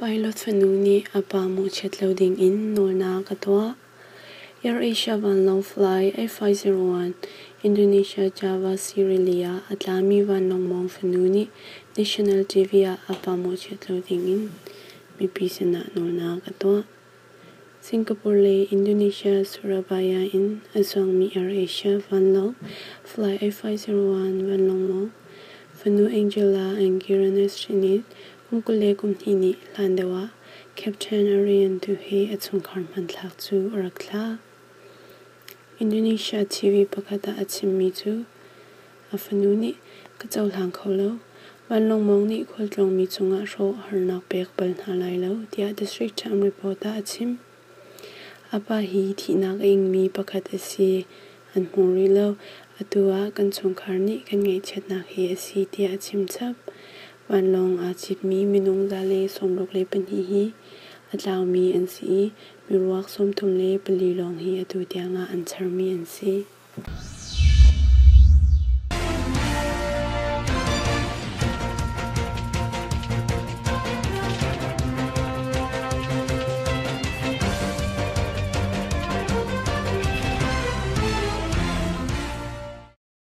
Pilot fanu nih a pa mawhchiat lo dingin nawlnak a tuah. AirAsia vanlawng flight A501 Indonesia Java Sea rili ah a tlami vanlawng mawng fanu nih National TV ah a pa mawhchiat lo dingin mipi sinah nawlnak a tuah. Singapore le Indonesia Surabaya in a zuangmi AirAsia vanlawng flight A501 vanlawng mawng fanu Angela Angiranes nih kum 22 nih hlan deuh ah Captain a riantu he a chungkhar hmanthlak cu a rak thlah. Indonesia TV pakhat ah a chimmi cu a fanu nih ka cohlang kho lo. Vanlawng mawng nih khualtlawngmi cungah hrawh harnak pek bal hna lai lo tiah The Straits Times report ah a chim. A pa hi thihnak a ingmi pakhat a si. An hmu rih lo. Atu ah kan chungkhar nih kan ngaihchiatnak hi a si tiah a chim chap. Vanlawng aa citmi minung 162 hi a tlaumi an si i miruak 34 lawng hi atu tiangah an charmi an si.